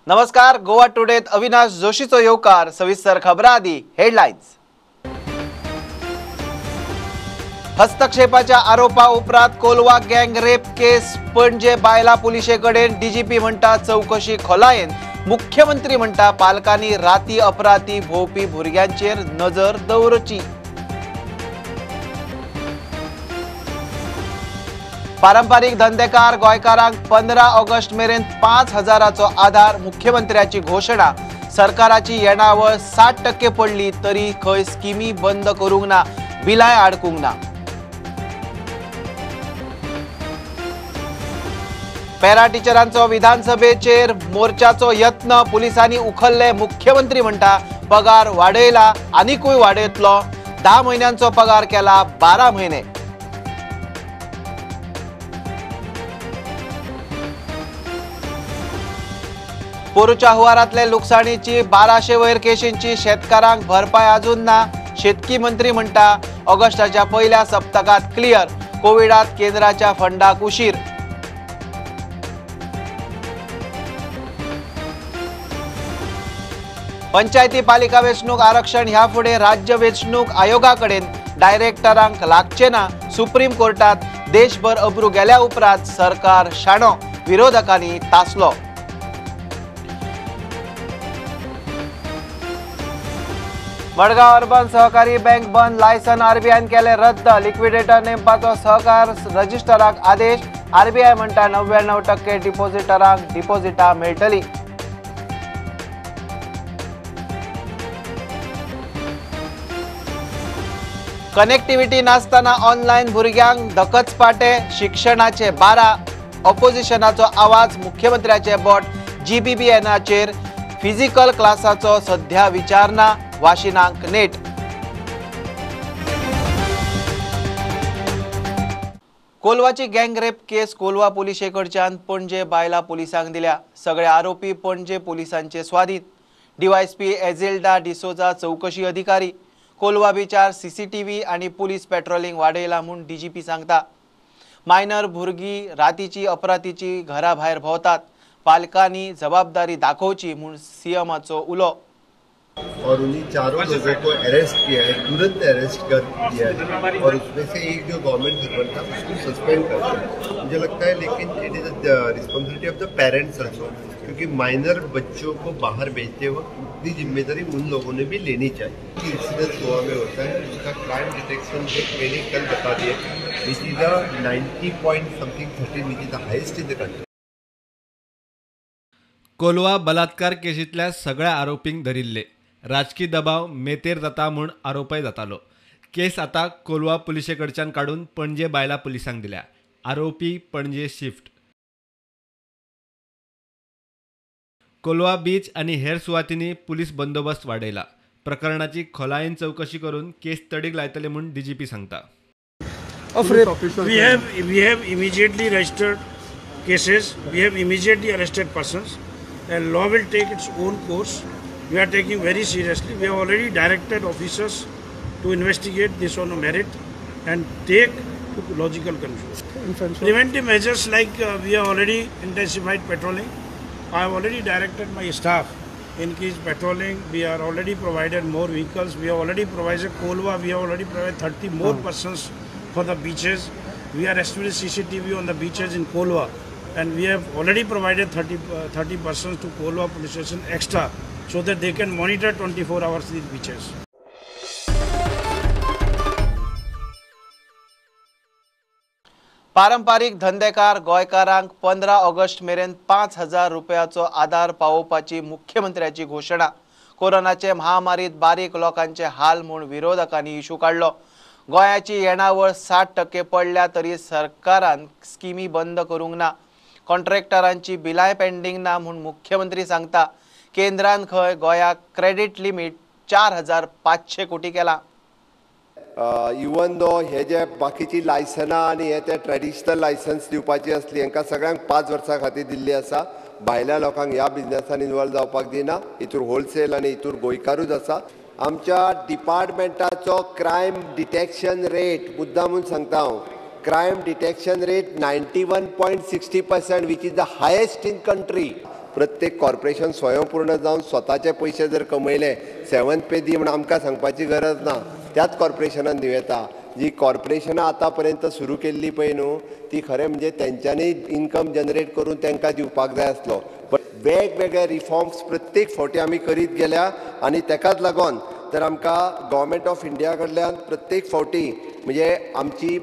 नमस्कार, गोवा टुडेत अविनाश जोशीचो येवकार. सविस्तर खबरां आदी हेडलायन्स. हस्तक्षेपाच्या आरोपा उपरांत कोलवा गँग रेप केस पणजे बायला पुलिशे कडेन डीजीपी म्हणटा चवकशी खोलायेन. मुख्यमंत्री म्हणटा पालकांनी राती अपराती भोंवपी भुरग्यांचेर नजर दवरची. पारंपारीक धंदेकार गोंयकारांक 15 ऑगस्ट मेरेन 5,000चो आधार, मुख्यमंत्र्याची घोशणा. सरकाराची येणावळ 60% पडली तरी खंय स्किमी बंद करूंक ना, बिलाय आडकूंक ना. पॅरा टिचरांचो विधानसभेचेर मोर्चाचो यत्न, पुलिसांनी उखल्ले. मुख्यमंत्री म्हणटा पगार वाडयला, आनिकूय वाडयतलो. 10 म्हयन्यांचो पगार केला 12 म्हयने. पोरूच्या हुवारांतले लुकसाणीची 1200 वयर केशींची शेतकारांक भरपाय अजून ना. शेतकी मंत्री म्हणटा ऑगस्टाच्या पयल्या सप्तकात क्लियर. कोविडात केंद्राच्या फंडाक उशीर. पंचायती पालिका वेंचणूक आरक्षण ह्या फुडें राज्य वेंचणूक आयोगा कडेन डायरेक्टरांक लागचे ना. सुप्रीम कोर्टात देशभर अब्रू गेल्या उपरांत सरकार शाणो, विरोधकांनी तासलो. मडगांव अर्बन सहकारी बँक बंद, लायसन आरबीआयन केलें रद्द. लिक्विडेटर नेमपाचो सहकार रजिस्टराक आदेश. आरबीआय म्हणटा 99% डिपॉझिटरांक डिपॉझिटां मेळटली. कनेक्टिव्हिटी नासतना ऑनलायन भुरग्यांक धकचपाटे, शिक्षणाचे 12. ऑपोजिशनाचो आवाज, मुख्यमंत्र्याचे बोट जीबीबीएनाचेर. फिजिकल क्लासाचो सध्या विचार ना, वाशिनांक नेट. कोलवाची गँग रेप केस कोलवा पुलिशेकडच्यान पणजे बायला पुलिसांक दिल्या. सगळे आरोपी पणजे पुलिसांचे स्वाधीन. डीवायएसपी एझिल्डा डिसोजा चौकशी अधिकारी. कोलवा बिचार सीसीटीव्ही आणि पुलीस पेट्रोलिंग वाडयला म्हूण डीजीपी सांगता. मायनर भुरगीं रातीची अपरातीची घरा भायर भोंवतात, पालकांनी जबाबदारी दाखोवची म्हूण सीएमाचो उलो. और उन्हीं चारों लोगों को अरेस्ट किया है, तुरंत अरेस्ट कर दिया है और उसमें से एक जो गवर्नमेंट सर्वेंट था उसको सस्पेंड कर दिया. मुझे लगता है लेकिन it is the responsibility of the parents also, क्योंकि माइनर बच्चों को बाहर भेजते वक्त उतनी जिम्मेदारी उन लोगों ने भी लेनी चाहिए. इंसिडेंस गोवा में होता है उसका क्राइम डिटेक्शन रेट मैंने कल बता दिया, which is the 90 point something 13, which is the highest in the country. Colva बलात्कार केशींतल्या सगळ्या आरोपींक धरिल्ले. राजकी दबाव मेतेर जाता म्हूण आरोपय जातालो. केस आतां कोलवा पुलिशे कडच्यान काडून पणजे बायला पुलिसांक दिल्या. आरोपी पणजे शिफ्ट. कोलवा बीच आनी हेर सुवातींनी पुलीस बंदोबस्त वाडयला. प्रकरणाची खोलायेन चवकशी करून केस तडीक लायतले म्हूण डीजीपी सांगता. We have immediately registered cases, we have immediately arrested persons and law will take its own course. We are taking very seriously. We have already directed officers to investigate this on a merit and take to logical conclusion. Preventive measures like we have already intensified patrolling. I have already directed my staff increase patrolling. We are already provided more vehicles. We have already provided Kolwa. We have already provided 30 more persons for the beaches. We are establishing CCTV on the beaches in Kolwa, and we have already provided 30 persons to Kolwa police station extra, so that they can monitor 24 hours these beaches. पारंपारीक धंदेकार गोंयकारांक 15 August मेरेन 5,000 रुपयाचो आधार पावोवपाची मुख्यमंत्र्याची घोशणा. कोरोनाचे महामारीत बारीक लोकांचे हाल म्हूण विरोधकांनी इशू काडलो. गोंयाची येणावळ 60% पडल्या तरी सरकारान स्किमी बंद करूंक ना. कॉन्ट्रॅक्टरांची बिलाय पेंडींग ना म्हूण मुख्यमंत्री सांगता. केंद्रान खंय गोंयाक क्रेडीट लिमीट 4,500 कोटी केला. इवन दो हे जे बाकीची लायसनां आनी हे ते ट्रेडिशनल लायसन्स दिवपाची आसली हेंकां सगळ्यांक 5 वर्सां खातीर दिल्ली आसा. भायल्या लोकांक ह्या बिजनेसान इनवॉल्व जावपाक दिना. हितूर होलसेल आनी हितूर गोंयकारूच आसा. आमच्या डिपार्टमेंटाचो क्रायम डिटेक्शन रेट मुद्दामून सांगता हांव, crime detection rate 91.60%, which is the highest in country. प्रत्येक कॉर्पोरेशन स्वयंपूर्ण जावन स्वताचे पयशे जर कमयले 7th पे दी म्हूण आमकां सांगपाची गरज ना, त्याच कॉर्पोरेशनान दिवं येता. जी कॉर्पोरेशनां आतां पर्यंत सुरू केल्ली पळय न्हू ती खरें म्हणजे तेंच्यांनी इनकम जनरेट करून तांकां दिवपाक जाय आसलो. बट वेगवेगळे रिफॉर्म्स प्रत्येक फावटी आमी करीत गेल्या आनी तेकाच लागून तर आमकां गव्हर्मेंट ऑफ इंडिया कडल्यान प्रत्येक फावटी म्हणजे आमची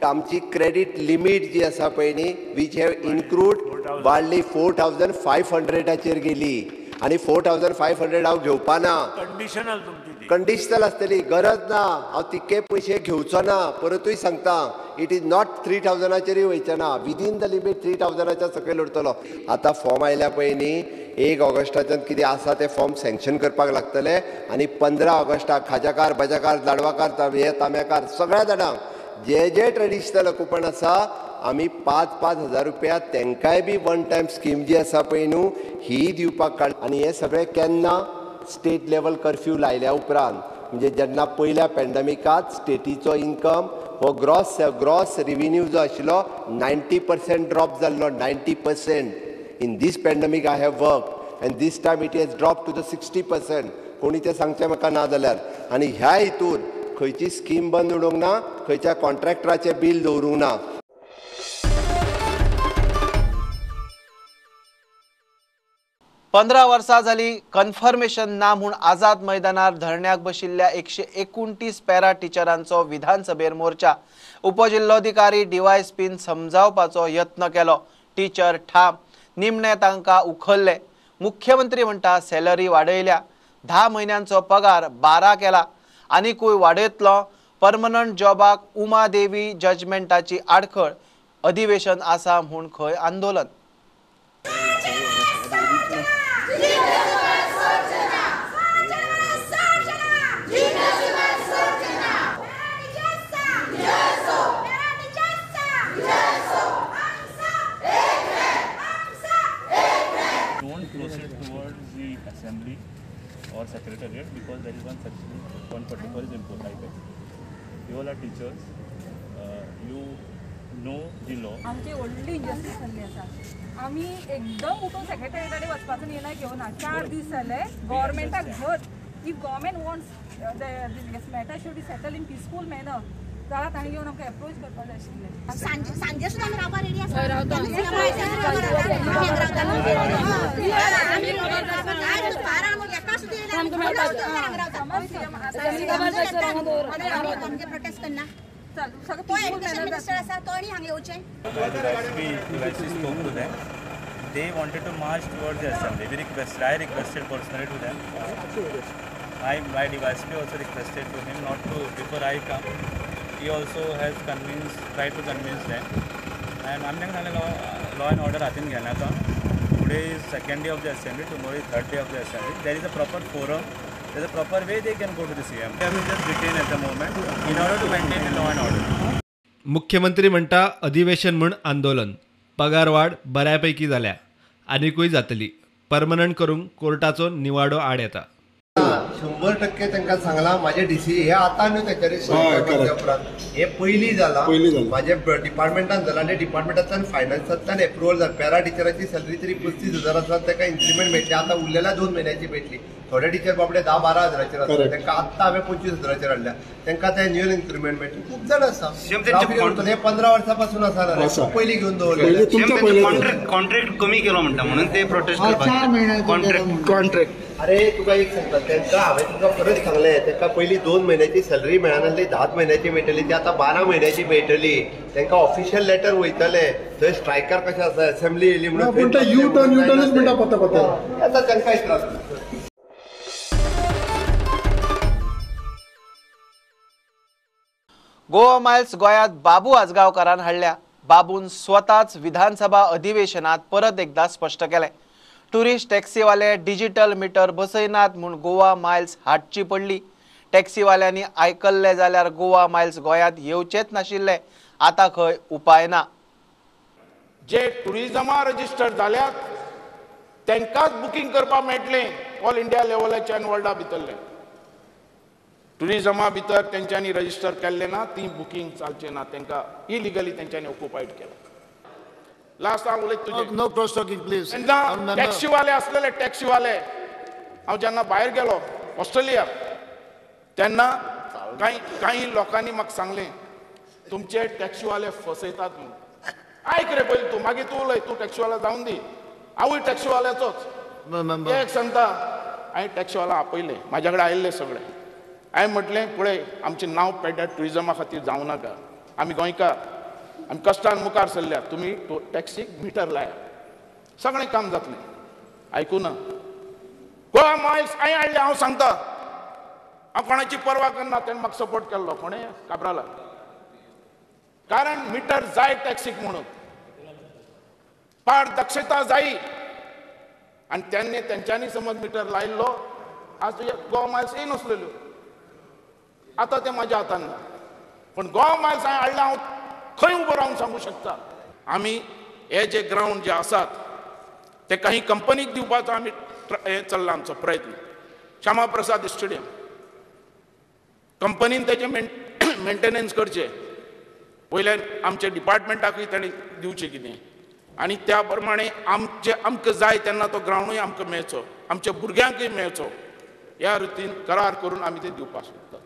आमची क्रेडीट लिमीट जी आसा पळय न्ही which have include वाडली 4500 गेली आनी 4500 हांव घेवपा ना. कंडिशनल तुमची कंडिशनल आसतली, गरज ना, हांव तितके पयशे घेवचो ना. परतूय सांगता, it is not 3000 वयचे ना, विदीन the limit 3000 सकयल उरतलो. आतां फॉर्म आयल्या पळय न्ही 1 ऑगस्टाच्यान कितें आसा ते फॉर्म सँक्शन करपाक लागतले आनी 15 ऑगस्टाक खाज्याकार, बजाकार, लाडवाकार, हे तांब्याकार सगळ्या जाणांक जे जे ट्रेडिशनल ऑक्युपंट आसा आमी 5-5 हजार रुपया तांकांय बी वन टायम स्कीम जी आसा पळय न्हू ही दिवपाक काड. आनी हे सगळें केन्ना स्टेट लेवल कर्फ्यू लायल्या उपरांत, म्हणजे जेन्ना पयल्या पॅन्डमिकांत स्टेटीचो इनकम हो ग्रॉस रिव्हेन्यू जो आशिल्लो 90% ड्रॉप जाल्लो. 90% in this pandemic I have work and this time it has drop to the 60%. कोणी तें सांगचें म्हाका ना जाल्यार. आनी ह्या हितून खंयची स्कीम बंद उडोवंक ना, खंयच्या कॉन्ट्रॅक्टराचें बील दवरूंक ना. पंदरा वर्सां जाली कन्फर्मेशन ना म्हूण आझाद मैदानार धरण्याक बशिल्ल्या 129 पॅरा टिचरांचो विधानसभेर मोर्चा. उपजिल्लोधिकारी डीवायएसपीन समजावपाचो यत्न केलो. टिचर ठाम, निमणे तांकां उखल्ले. मुख्यमंत्री म्हणटा सॅलरी वाडयल्या, 10 म्हयन्यांचो पगार 12 केला, आनिकूय वाडयतलो. परमनंट जॉबाक उमा देवी जजमेंटाची आडखळ, अधिवेशन आसा म्हूण खंय आंदोलन. Proceed towards the assembly or secretariat because there is one section 144 is imposed. You all are teachers, you know the law. आमची व्हडली इंजस्टीस जाल्ली आसा. आमी एकदम उठून सेक्रेटरीकडे वचपाचो निर्णय घेवना. 4 दीस जाले गव्हर्मेंटाक धर. If government wants this matter should be settle in peaceful manner जाल्यार तांणी येवन आमकां एप्रोच करपाक जाय आशिल्लें. सांजे सुद्दां आमी रावपाक रेडी आसा. प्रोटेस्ट करना तो एजुकेशन मिनिस्टर आसा तो आनी हांगा येवचें. They wanted to march towards the assembly. We requested, I requested personally to them. My DYSP also requested to him not to, before I come. He also has convinced, tried to convince them. And I'm saying law and order हातीन घेनाका. Today is second day of the assembly, tomorrow is third day of the assembly. There is a proper forum, there is a proper way they can go to the CM. They have been just detained at the moment in order to maintain the law and order. मुख्यमंत्री म्हणटा अधिवेशन म्हूण आंदोलन, पगारवाड बऱ्यापैकी जाल्या, आनिकूय जातली, permanent करूंक कोर्टाचो निवाडो आड येता. 100% तांकां सांगलां म्हाजे डीसी हे आतां न्हू तेच्यार उपरांत हे पयलीं जालां, म्हाजे डिपार्टमेंटान जालां आनी डिपार्टमेंटांतल्यान फायनान्सांतल्यान एप्रुवल जाला. पॅरा टिचराची सॅलरी तरी 35,000 आसा, ताका इन्क्रिमेंट मेळटली. आतां उरलेल्या 2 म्हयन्याची मेळटली. थोडे टिचर बाबडे 10-12 हजाराचेर आसा, तांकां आत्तां हांवें 25,000 हाडल्या, तांकां ते एन्युअल इन्क्रिमेंट मेळटली. खूब जाण आसा, हे 15 वर्सां पासून आसा, पयलीं घेवन दवरले. कॉन्ट्रॅक्ट कमी केलो म्हणटा म्हणून ते प्रोटेस्ट करपाक. कॉन्ट्रॅक्ट अरे तुका एक सांगता, तांकां हांवें तुका परत सांगलें, तांकां पयलीं 2 म्हयन्याची सॅलरी मेळनासली, 10 म्हयन्याची मेळटली, ती आतां 12 म्हयन्याची मेळटली. तांकां ऑफिशियल लेटर वयतले, थंय स्ट्रायकार कशें आसा, असेंब्ली येयली म्हणून आतां तांकां त्रास. गोवा मायल्स गोंयांत बाबू आजगांवकारान हाडल्या. बाबून स्वताच विधानसभा अधिवेशनात परत एकदा स्पश्ट केलें. टुरिस्ट टॅक्सीवाले डिजिटल मिटर बसयनात म्हूण गोवा मायल्स हाडची पडली. टॅक्सीवाल्यांनी आयकल्ले जाल्यार गोवा मायल्स गोंयांत येवचेच नाशिल्ले. आतां खंय उपाय ना. जे टुरिजमा रजिस्टर जाल्यात तांकांच बुकींग करपाक मेळटलें ऑल इंडिया लेवलाचे आनी वर्ल्डा भितरलें. टुरिजमा भितर तेंच्यांनी रजिस्टर केल्लें ना, ती बुकींग चालचें ना, तांकां इलिगली तेंच्यांनी ऑक्युपायड केलां. लास्ट हांव उलयत तुजें. No cross talking please. तेन्ना टॅक्सीवाले आसलेले, टॅक्सीवाले, हांव जेन्ना भायर गेलो ऑस्ट्रेलिया तेन्ना कांय कांय लोकांनी म्हाका सांगलें तुमचे टॅक्सीवाले फसयतात म्हणून. आयक रे पयलीं तूं, मागीर तूं उलय. तूं टॅक्सीवाला जावन दी, हांवूय टॅक्सीवाल्याचोच. एक सांगता, हांवें टॅक्सीवाला आपयले, म्हाज्या कडेन आयिल्ले सगळे. हांवें म्हटलें पळय आमचें नांव पेड्ड्यार ट्युरिजमा खातीर जावं नाका, आमी गोंयकार, आमी कश्टान मुखार सरल्या, तुमी टॅक्सीक मिटर लाया, सगळें काम जातलें. आयकूं ना. गोवा मायल्स हांवें हाडलें. हांव सांगता, हांव कोणाची पर्वा करना. तेणें म्हाका सपोर्ट केल्लो, कोणें? काब्राला. कारण मिटर जाय टॅक्सीक म्हणून, पारदक्षता जाय. आनी त्यांनी तेंच्यांनी समज मिटर लायिल्लो, आज गोवा मायल्स येयनासलेल्यो. आतां तें म्हाज्या हातान ना, पूण गोवा मायल्स हांवें हाडलें. हांव खंय उबो रावन सांगूं शकता. आमी हे जे ग्रावंड जे आसात ते काही कंपनीक दिवपाचो आमी हे चल्ला आमचो प्रयत्न. श्यामा प्रसाद स्टेडियम कंपनीन तेजें मेंटेनन्स करचें, वयल्यान आमच्या डिपार्टमेंटाकूय ताणें दिवचें कितें, आनी त्या प्रमाणे आमचे आमकां जाय तेन्ना तो ग्रावंडूय आमकां मेळचो, आमच्या भुरग्यांकूय मेळचो, ह्या रितीन करार करून आमी ते दिवपाक शकतात.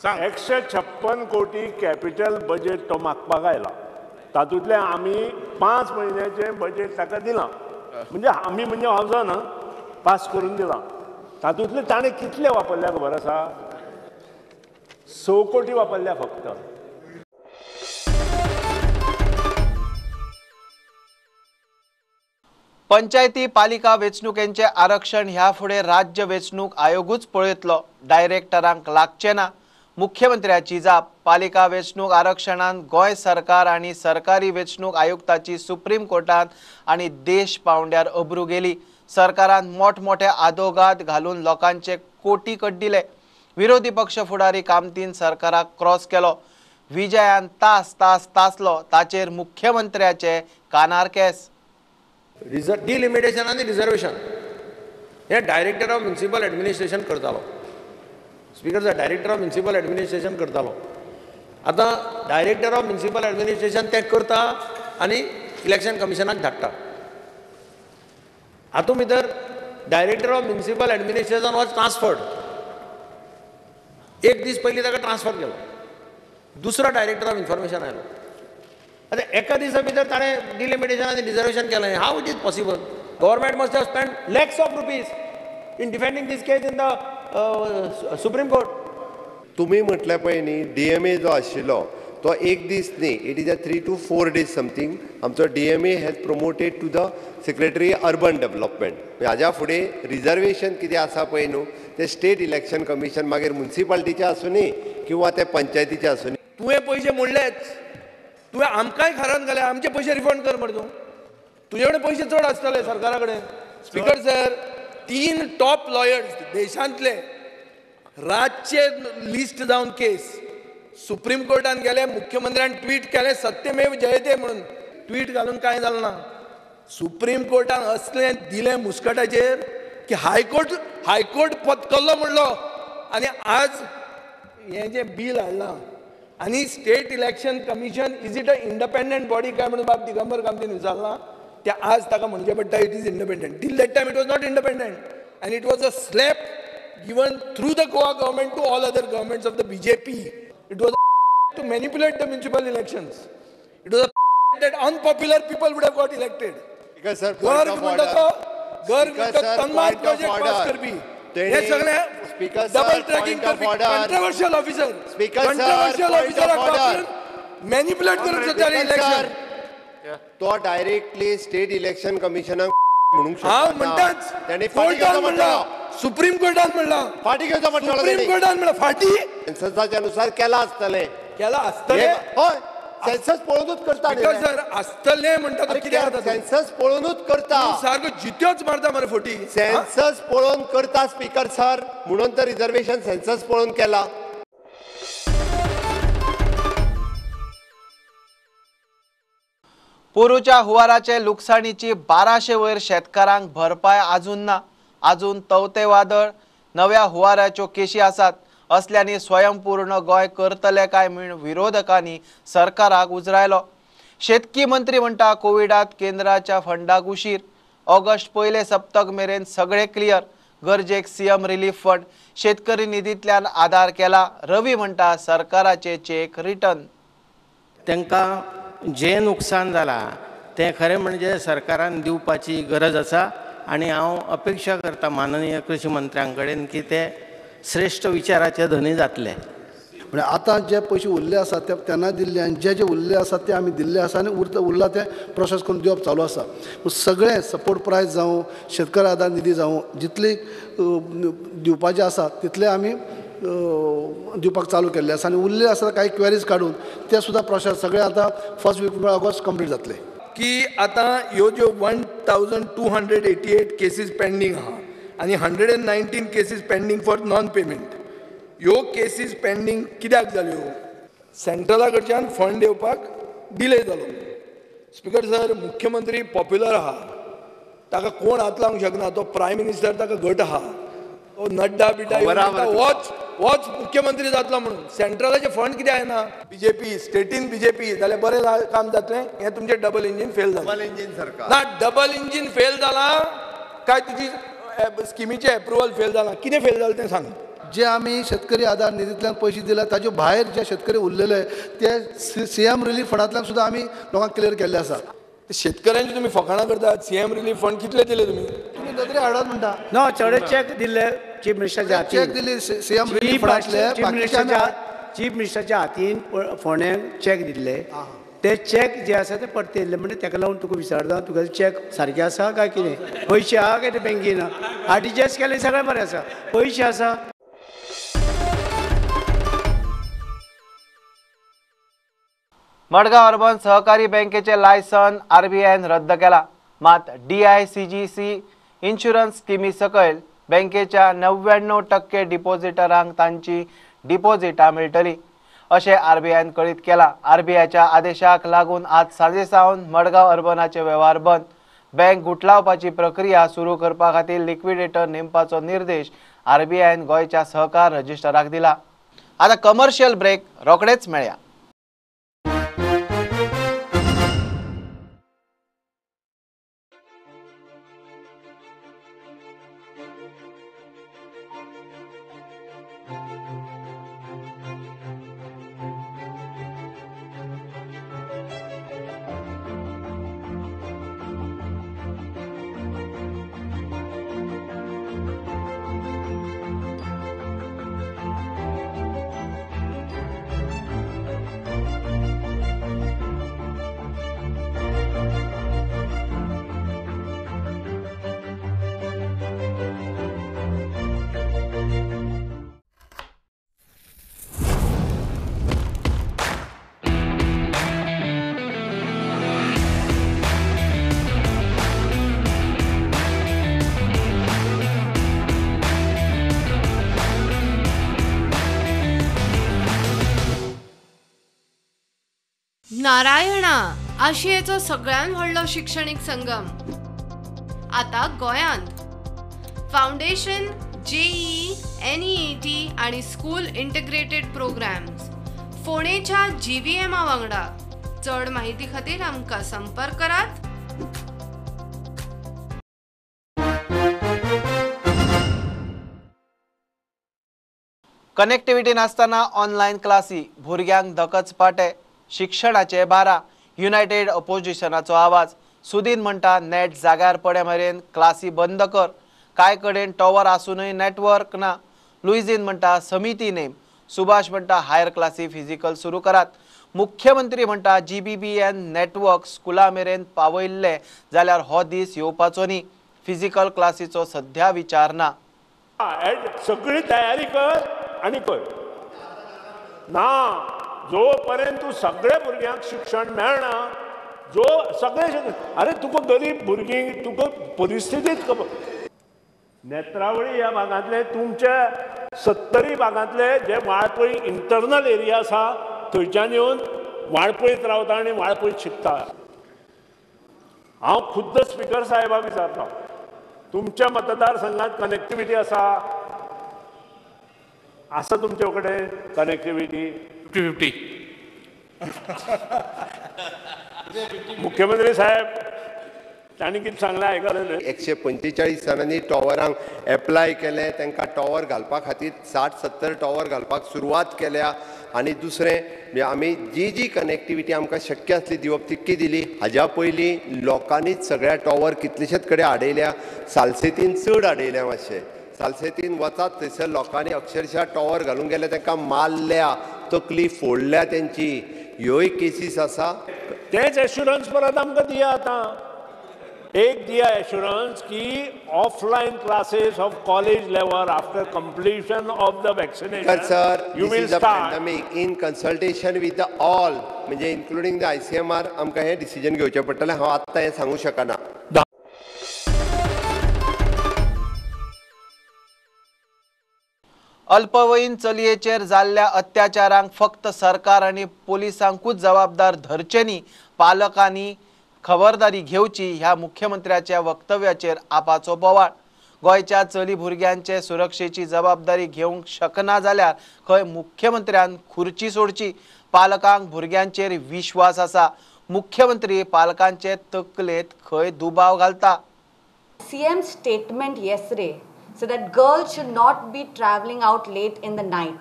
सांग. 156 कोटी कॅपिटल बजेट तो मागपाक आयला, तातूंतलें आमी 5 म्हयन्याचें बजेट ताका दिलां. म्हणजे आमी म्हणजे हांव जाणा पास करून दिलां. तातूंतलें ताणें कितले वापरल्या खबर आसा? 6 कोटी वापरल्या फक्त. पंचायती पालिका वेंचणुकेंचे आरक्षण ह्या फुडें राज्य वेंचणूक आयोगूच पळयतलो, डायरेक्टरांक लागचें ना. मुख्यमंत्र्याची जाप. पालिका वेंचणूक आरक्षणान गोंय सरकार आनी सरकारी वेंचणूक आयुक्ताची सुप्रीम कोर्टांत आनी देश पावंड्यार अब्रू गेली. सरकारान मोठमोठे आदोगाद घालून लोकांचे कोटी कड्डिले. विरोधी पक्ष फुडारी कामतीन सरकाराक क्रॉस केलो. विजयान तास तास तासलो, ताचेर मुख्यमंत्र्याचे कानार केस. डिलिमिटेशन आनी रिजर्वेशन हे डायरेक्टर ऑफ म्युनिसिपल एडमिनिस्ट्रेशन करतालो. Speaker sir, director of municipal administration करतालो. आतां डायरेक्टर ऑफ म्युनिसिपल एडमिनिस्ट्रेशन तें करता आनी इलेक्शन कमिशनाक धाडटा. हातूंत भितर director of municipal administration was transferred. एक दीस पयलीं ताका ट्रान्सफर केलो. दुसरो डायरेक्टर ऑफ इन्फॉर्मेशन आयलो. आतां एका दिसा भितर ताणें डिलिमिटेशन आनी रिजर्वेशन केलें. How it is possible? Government must have spend lakhs of rupees in defending this case in the Supreme Court. तुमी म्हटलें पळय न्ही, DMA जो आशिल्लो तो एक दीस न्ही, it is a 3 to 4 days something. आमचो DMA has promoted to the secretary urban development. हाज्या फुडें रिजर्वेशन कितें आसा पळय न्हू तें स्टेट इलेक्शन कमिशन, मागीर म्युनिसिपालिटीचें आसूं किंवा तें पंचायतीचें आसूं. तुवें पयशे मोडलेच, तुवें आमकांय खारान घाले, आमचे पयशे रिफंड कर मरे तूं. तुजे कडेन पयशे चड आसतले सरकारा कडेन. स्पीकर सर, 3 टॉप लॉयर्स देशांतले रातचे लिस्ट जावन केस सुप्रीम कोर्टान गेले. मुख्यमंत्र्यान ट्वीट केलें सत्यमेव जयते म्हणून. ट्वीट घालून कांय जालें ना. सुप्रीम कोर्टान असलें दिलें मुस्कटाचेर की हायकोर्ट पत्करलो म्हणलो. आनी आज हें जें बील हाडलां आनी state election commission is it a independent body काय म्हणून बाब दिगंबर कामतीन विचारलां, तें आज ताका म्हणचें पडटा it is independent. Till that time it was not independent and it was a slap given through the Goa government to all other governments of the BJP. It was a to manipulate the municipal elections. It was a that unpopular people would have got elected. Because sir, point of order. Garg Tanmar project pass करपी. हे सगळे double tracking करपी controversial officer, controversial officer manipulate करूंक शकता election. तो directly state election कमिशनाक म्हणूंक शकता. हांव म्हणटाच कोर्टान म्हणलां, सुप्रीम कोर्टान म्हणलां, फाटी घेवचो म्हणटालो. सुप्रीम कोर्टान म्हणलां फाटी सेन्ससाच्या अनुसार केला आसतलें, केला आसतलें. हय, सेन्सस पळोवनूच करता सर. आसतलें म्हणटा तो कितें जाता? सेन्सस पळोवनूच करता. सारको जित्योच मारता मरे फोटी. सेन्सस पळोवन करता स्पीकर सर, म्हणून तर रिजर्वेशन सेन्सस पळोवन केला. पोरूच्या हुवाराचे लुकसाणीची 1200 वयर शेतकारांक भरपाय आजून ना. आजून तवते वादळ, नव्या हुवाराच्यो केशी आसात. असल्यांनी स्वयंपूर्ण गोंय करतले काय म्हूण विरोधकांनी सरकाराक उजरायलो. शेतकी मंत्री म्हणटा कोविडात केंद्राच्या फंडाक उशीर, ऑगस्ट पयले सप्तक मेरेन सगळे क्लियर, गरजेक सीएम रिलीफ फंड, शेतकरी निधींतल्यान आदार केला। रवी म्हणटा सरकाराचे चेक रिटर्न। तांकां जें नुकसान जालां तें खरें म्हणजे सरकारान दिवपाची गरज आसा आनी हांव अपेक्षा करता माननीय कृषी मंत्र्यां कडेन की ते श्रेष्ठ विचाराचे धनी जातले। म्हणजे आतां जे पयशे उरले आसा ते तेन्ना दिल्ले आनी जे जे उरले आसा ते आमी दिल्ले आसा आनी उरला ते प्रोसेस करून दिवप चालू आसा। सगळें सपोर्ट प्रायस जावं, शेतकरी आदार निधी जावं, जितली दिवपाचे आसा तितले आमी दिवपाक चालू केल्ले आसा आनी उरले आसा कांय क्वेरीज काडून ते सुद्दां प्रोसेस सगळे आतां फर्स्ट वीक ऑगस्ट कंप्लीट जातले। की आतां ह्यो ज्यो 1288 केसीस पेंडींग आहा आनी 119 cases pending for non payment, ह्यो केसीस पेंडींग कित्याक जाल्यो? सेंट्रला कडच्यान फंड येवपाक डिले जालो। स्पीकर सर, मुख्यमंत्री पॉप्युलर आहा, ताका कोण हात लावंक शकना, तो प्रायम मिनिस्टर ताका घट आहा, तो नड्डा बिड्डा होच होच मुख्यमंत्री जातलो म्हणून सेंट्रलाचे फंड कित्याक येना? बीजेपी स्टेटीन बीजेपी जाल्यार बरें काम जातलें, हें तुमचें डबल इंजीन फेल जालें। डबल इंजीन सरकार ना, डबल इंजीन फेल जालां काय तुजी स्किमीचें एप्रुवल फेल जालां, कितें फेल जालें तें सांग। जे आमी शेतकरी आदार निधींतल्यान पयशे दिला ताजे भायर जे शेतकरी उरलेले ते सीएम रिलीफ फंडांतल्यान सुद्दां आमी लोकांक क्लियर केल्ले आसा। शेतकऱ्यांची तुमी फकाणां करतात। सीएम रिलीफ फंड कितले दिले तुमी? तुमी नदरे हाडात म्हणटा ना, चडे चॅक दिल्ले चीफ मिनिस्टराच्या हातीन, चॅक दिली सीएम रिलीफ फंडांतले, चीफ मिनिस्टराच्या हातीन फोंड्यांक चॅक दिल्ले, ते चॅक जे आसा ते परते येयल्ले। म्हणजे ताका लागून तुका विचारता, तुगेले चॅक सारके आसा काय कितें, पयशे आहा काय ते बँकेन? आरटीजीएस केलें सगळें बरें आसा, पयशे आसा। मडगांव अर्बन सहकारी बँकेचे लायसन आरबीआयन रद्द केला। मात डीआयसीजीसी इन्शुरन्स स्किमी सकयल बँकेच्या 99% डिपॉझिटरांक तांची डिपॉझिटां मेळटली अशें आरबीआयन कळीत केला। आरबीआयच्या आदेशाक लागून आज सांजे सावन मडगांव अर्बनाचे वेव्हार बंद। बँक गुटलावपाची प्रक्रिया सुरू करपा खातीर लिक्विडेटर नेमपाचो निर्देश आरबीआयन गोंयच्या सहकार रजिस्टराक दिला। आतां कमर्शियल ब्रेक, रोखडेच मेळया। नारायणा आशियेचो सगळ्यात व्हडलो शिक्षणीक संगम आता गोयांत। फाउंडेशन, जेईई, एनईईटी आणि स्कूल इंटिग्रेटेड प्रोग्राम्स फोंडेच्या जीव्हीएमा वांगडा। चड माहिती खातीर आमकां संपर्क करात। कनेक्टिव्हिटी नासतना ऑनलायन क्लासी, भुरग्यांक धकच पाटे, शिक्षणाचे बारा, युनायटेड अपोजिशनाचो आवाज। सुदीन म्हणटा नेट जाग्यार पडे मेरेन क्लासी बंद कर, कांय कडेन टॉवर आसूनय नेटवर्क ना। लुईझीन म्हणटा समिती नेम, सुभाष म्हणटा हायर क्लासी फिजिकल सुरू करात। मुख्यमंत्री म्हणटा जीबीबीएन नेटवर्क स्कुला मेरेन पावयल्ले जाल्यार हो दीस येवपाचो न्ही, फिजिकल क्लासीचो सध्या विचार ना। सगळी तयारी कर आनी कर ना, जोपर्यंत तूं सगळ्या भुरग्यांक शिक्षण मेळना, जो सगळे, अरे तुका गरीब भुरगीं तुका परिस्थितीच खबर। नेत्रावळी ह्या भागांतले तुमच्या 70 भागांतले जे वाळपय इंटरनल एरिया आसा थंयच्यान येवन वाळपयत रावता आनी वाळपयत शिकता। हांव खुद्द स्पिकर साहेबाक विचारता, तुमच्या मतदारसंघात कनेक्टिविटी आसा? आसा तुमचे कडेन कनेक्टिविटी? 50-50. मुख्यमंत्री साहेब तांणी कितें सांगलें आयकलें. 145 जाणांनी टॉवरांक एप्लाय केलें, तांकां टॉवर घालपा खातीर 60-70 टॉवर घालपाक सुरवात केल्या. आनी दुसरें म्हणजे आमी जी जी कनेक्टिविटी आमकां शक्य आसली दिवप तितकी दिली. हाज्या पयलीं लोकांनीच सगळ्या टॉवर कितलेशेच कडेन आडयल्या, सालसेतीन चड आडयल्या. मातशें सालसेतीन वचात थंयसर लोकांनी अक्षरशः टॉवर घालूंक गेले, तांकां मारल्या, तकली फोडल्या तेंची. ह्योय केसीस आसा. तेच एश्युरन्स परत आमकां दिया. आतां एक दिया एश्युरन्स की offline classes of college level after completion of the vaccination. Sir, you will start in consultation with the all, म्हणजे इन्क्लुडींग the ICMR आमकां हें डिसिजन घेवचें पडटलें. हांव आत्तां हें सांगूंक शकना. अल्पवयीन चलयेचेर जाल्ल्या अत्याचारांक फक्त सरकार आनी पोलिसांकूच जबाबदार धरचे न्ही, पालकांनी खबरदारी घेवची ह्या मुख्यमंत्र्याच्या वक्तव्याचेर आपाचो बोवाळ. गोंयच्या चली भुरग्यांचे सुरक्षेची जबाबदारी घेवंक शकना जाल्यार खंय मुख्यमंत्र्यान खुर्ची सोडची. पालकांक भुरग्यांचेर विश्वास आसा, मुख्यमंत्री पालकांचे तकलेंत खंय दुबाव घालता. CM statement yesterday so that girls should not be traveling out late in the night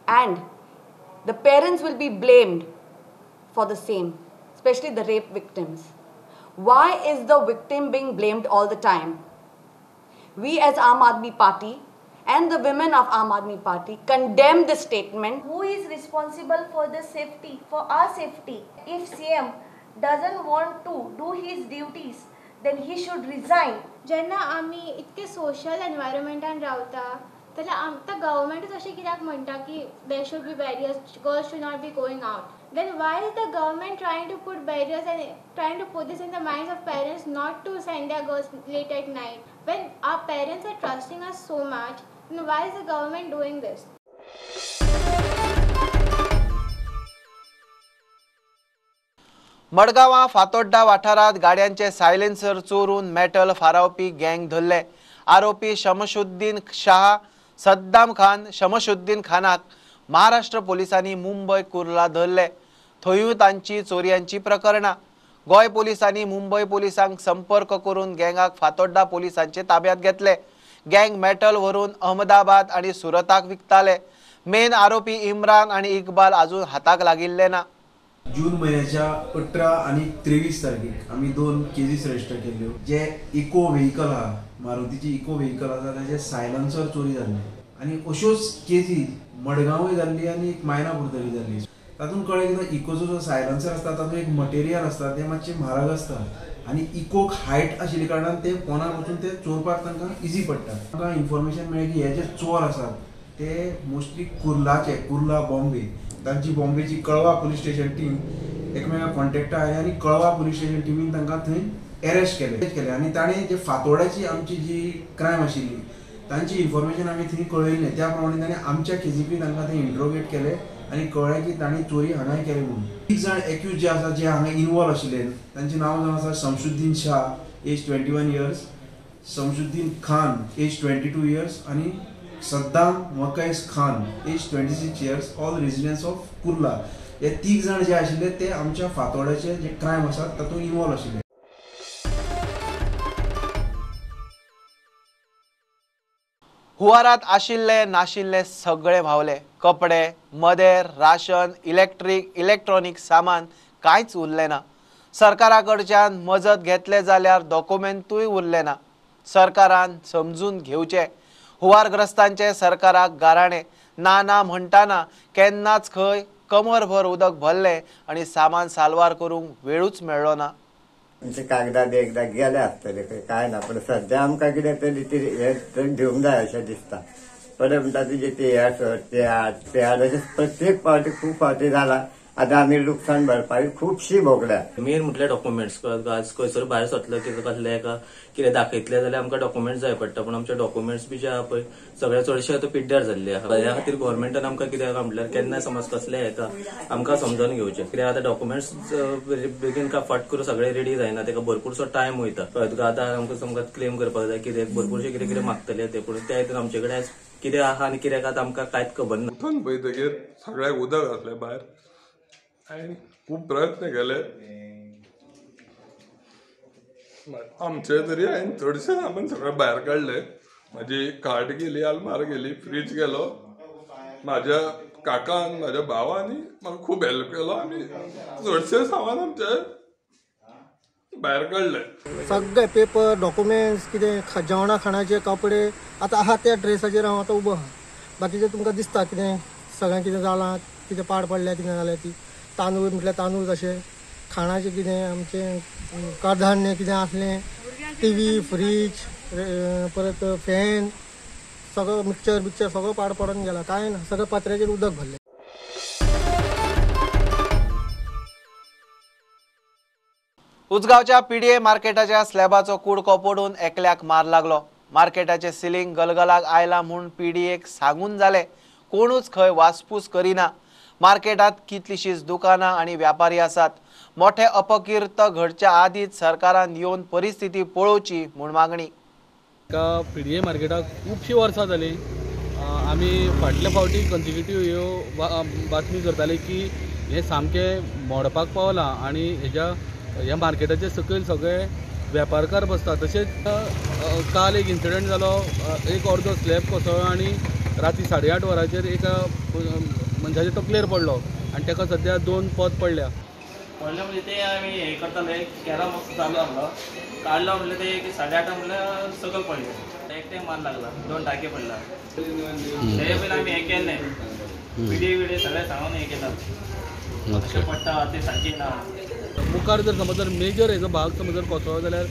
and the parents will be blamed for the same, especially the rape victims. Why is the victim being blamed all the time? We as Aam Aadmi Party and the women of Aam Aadmi Party condemn this statement. Who is responsible for the safety, for our safety? If CM doesn't want to do his duties, then he should resign. जेन्ना आमी इतके social एनवायरमेंटान रावता जाल्यार आमकां गव्हर्मेंटूच अशें कित्याक म्हणटा की there should be barriers, girls should not be going out. Then why is the government trying to put barriers and trying to put this in the minds of parents not to send their girls late at night? When our parents are trusting us so much, then why is the government doing this? मडगांवां फातोड्डा वाठारांत गाड्यांचे silencer चोरून मेटल फारावपी गँग धरले. आरोपी शमशुद्दीन शाह, सद्दाम खान. शमशुद्दीन खानाक महाराष्ट्र पोलिसांनी मुंबय कुर्ला धरले. थंयूय तांची चोरयांची प्रकरणां. गोंय पोलिसांनी मुंबय पोलिसांक संपर्क करून गँगाक फातोड्डा पोलिसांचे ताब्यात घेतले. गँग मेटल व्हरून अहमदाबाद आनी सुरताक विकताले. मेन आरोपी इम्रान आनी इकबाल अजून हाताक लागिल्ले ना. जून म्हयन्याच्या 18 आनी 23 तारखेक आमी 2 केसीस रजिस्टर केल्ल्यो. जे इको व्हेकल आहा, मारुतीची इको व्हेकल आसा, ताचे सायलन्सर चोरी जाल्ले आनी अश्योच केसी मडगांवूय जाल्ली आनी एक मायनापूर तरी जाल्ली. तातूंत कळ्ळें की इकोचो जो सायलन्सर आसता तातूंत एक मटेरियल आसता तें मातशें म्हारग आसता आनी इकोक हायट आशिल्ल्या कारणान ते पोनाक वचून ते चोरपाक तांकां इजी पडटा. तांकां इन्फॉर्मेशन मेळ्ळें की हे जे चोर आसात ते मोस्टली कुर्लाचे, कुर्ला बॉम्बे, तांची बॉम्बेची कळवा पुलीस स्टेशन टीम एकमेकां कॉन्टेक्टा आयली आनी कळवा पुलीस स्टेशन टिमीन तांकां थंय अरेस्ट केले आनी ताणें जे फातोड्याची आमची जी क्रायम आशिल्ली तांची इन्फॉर्मेशन आमी थंय कळयल्लें. त्या प्रमाणे ताणें आमच्या केजीपी तांकां थंय इंट्रोगेट केले आनी कळ्ळें की तांणी चोरी हांगाय केली म्हणून. 3 जाण एक्यूज जे आसा जे हांगा इनवॉल्व आशिल्ले तांची नांव जावन आसा Shamsuddin Shah age 21 years, Shamsuddin Khan age 22 years आनी Saddam Makais Khan age 26 years, all residents of Kurla. हे 3 जाण जे आशिल्ले ते आमच्या फातोड्याचे जे क्रायम आसात तातूंत इनवॉल्व आशिल्ले. हुवारात आशिल्ले नाशिल्ले सगळे व्हांवले. कपडे, मदेर, राशन, इलेक्ट्रीक, इलेक्ट्रॉनिक सामान कांयच उरलें ना. सरकारा कडच्यान मजत घेतले जाल्यार डॉक्युमेंटूय उरले ना. सरकारान समजून घेवचें. हुवारग्रस्तांचे सरकाराक गाराणे. ना ना म्हणटाना केन्नाच खंय कमरभर उदक भरलें आनी सामान साल्वार करूंक वेळूच मेळ्ळो ना. आमचे कागदां बी एकदां गेले आसतले खंय काय ना, पण सद्या आमकां कितें तरी ती हें दिवंक जाय अशें दिसता. परत म्हणटा तुजे ते हे सर ते हाड ते हाड अशें प्रत्येक फावटी खूब फावटी जाला. आतां आमी लुकसाण भरपाई खुबशी भोगल्या. मेन म्हटल्यार डॉक्युमेंट्स. आज खंयसर भायर सरतलो कितें कसलें एका कितें दाखयतलें जाल्यार आमकां डॉक्युमेंट्स जाय पडटा, पूण आमचे डॉक्युमेंट्स बी जे आहा पळय सगळे चडशे आतां पिड्ड्यार जाल्ले आहा. ह्या खातीर गव्हर्मेंटान आमकां कितें आहा म्हटल्यार केन्ना समज कसलें हेका आमकां समजून घेवचें. कित्याक आतां डॉक्युमेंट्स बेगीन काय फट करून सगळे रेडी जायना, तेका भरपूरसो टायम वयता. तुका आतां आमकां समज क्लेम करपाक जाय कितें भरपूरशें कितें कितें मागतले ते, पूण त्या हितून आमचे कडेन कितें आहा आनी कित्याक आतां आमकां कांयच खबर ना. उठून पळयतकीर सगळ्याक उदक आसलें भायर. हांवें खूब प्रयत्न केले. आमचे तरी हांवें चडशें सामान सगळें भायर काडलें. म्हाजी खाट गेली, आलमार गेली, फ्रीज गेलो. म्हाज्या काकान, म्हाज्या भावांनी म्हाका खूब हेल्प केलो आनी चडशें सामान आमचें भायर काडलें. सगळे पेपर, डॉक्युमेंट्स, कितें जेवणा खाणाचे कपडे आतां आहा त्या ड्रेसाचेर हांव आतां उबो आहा. बाकीचें तुमकां दिसता कितें सगळें कितें जालां, कितें पाड पडल्या, कितें जालें ती तांदूळ म्हटल्यार तांदूळ तशें खाणाचें कितें आमचें कडधान्य कितें आसलें, टीव्ही, फ्रीज, परत फॅन, सगळो मिक्सचर बिक्चर सगळो पाड पडून गेला. कांय ना, सगळें पत्र्याचेर उदक भरलें. उजगांवच्या पीडीए मार्केटाच्या स्लॅबाचो कुडको पडून एकल्याक मार लागलो. मार्केटाचें सिलींग गलगलाक आयला म्हूण पीडीएक सांगून जालें, कोणूच खंय वासपूस करिना. मार्केटांत कितलीशींच दुकानां आनी व्यापारी आसात. मोठे अपकीर्त घडच्या आदींच सरकारान येवन परिस्थिती पळोवची म्हूण मागणी. पीडीए मार्केटाक खुबशीं वर्सां जालीं. आमी फाटल्या फावटी कंजिक्युटीव ह्यो बातमी करताले की हें सामकें मोडपाक पावलां आनी हेज्या ह्या मार्केटाचे सकयल सगळे वेपारकार बसतात. तशेंच काल एक इन्सिडंट जालो, एक अर्दो स्लॅब कोसळ्ळो आनी राती 8:30 वरांचेर एका मनशाचे तकलेर पडलो आनी ताका सद्या 2 पद पडल्या. पडले म्हणजे ते आमी हें करताले, कॅरम चालू आसलो, काडलो म्हणल्यार ते एक 8:30 म्हणल्यार सकयल पडले, एकटे मार लागला, 2 टाके पडला. ते पयलीं आमी हें केल्लें, पिडी विडी सगळें सांगून हें केलां, अशें पडटा ते सारकें ना. मुखार जर समज जर मेजर हेजो भाग समज जर कोसळ्ळो जाल्यार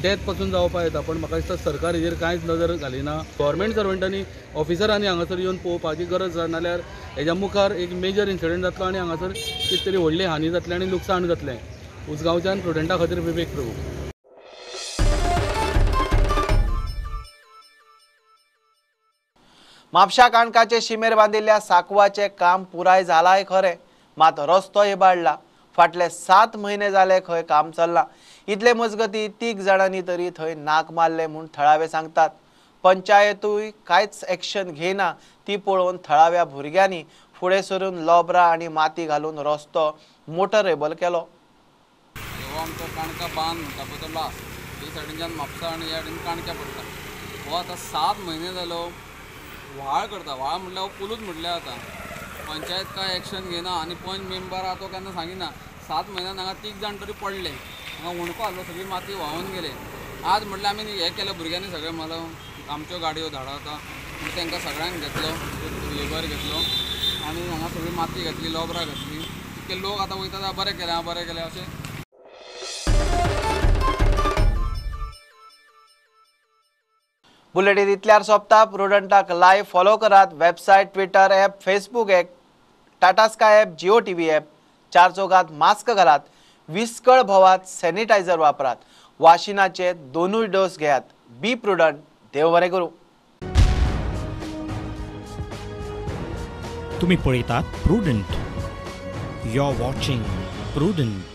डेथ पासून जावपाक येता, पण म्हाका दिसता सरकार हेजेर कांयच नदर घालिना. गव्हर्मेंट सर्वंटांनी, ऑफिसरांनी हांगासर येवन पळोवपाची गरज आसा, नाल्यार हेज्या मुखार एक मेजर इन्सिडंट जातलो आनी हांगासर कितें तरी व्हडली हानी जातली आनी लुकसाण जातलें. उजगांवच्यान प्रुडंटा खातीर विवेक प्रभू. म्हापशा काणकाचे शिमेर बांदिल्ल्या साकवाचें काम पुराय जालाय खरें, मात रस्तो इबाडला. फाटले 7 म्हयने जाले खंय काम चल्लां. इतले मजगती 3 जाणांनी तरी थंय नाक मारले म्हूण थळावे सांगतात. पंचायतूय कांयच एक्शन घेयना ती पळोवन थळाव्या भुरग्यांनी फुडें सरून लोबरां आनी माती घालून रस्तो मोटरेबल केलो. हो आमचो काणका बांद म्हणटा पळय तो लास्ट ही सायडीनच्यान म्हापसा आनी ह्या सायडीन काणक्या पडटा. हो आतां 7 म्हयने जालो व्हाळ करता. व्हाळ म्हणल्यार हो पुलूच म्हटल्यार आतां पंचायत कांय एक्शन घेयना आनी पंच मेंबर आहा तो केन्ना सांगिना. 7 म्हयन्यान हांगा 3 जाण तरी पडले, हांगा हुंडको आसलो, सगळी माती व्हांवून गेले. आज म्हटल्यार आमी हें केलें, भुरग्यांनी सगळें मला आमच्यो गाडयो धाडा आतां म्हणून तांकां सगळ्यांक घेतलो, लेबर घेतलो आनी हांगा सगळी माती घातली, लोबरां घातली. तितके लोक आतां वयता, बरें केलें बरें केलें अशें. बुलेटीन इतल्यार सोंपता. प्रुडंटाक लायव्ह फॉलो करात. Website, Twitter app, Facebook app, Tata Sky app, Jio TV app. 4 चौगात mask घालात, विस्कळ भोवात, सॅनिटायझर वापरात, वाशिनाचे 2 डोस घेयात. बी प्रुडंट. देव बरें करूं. तुम्ही पळयतात Prudent. You are watching Prudent.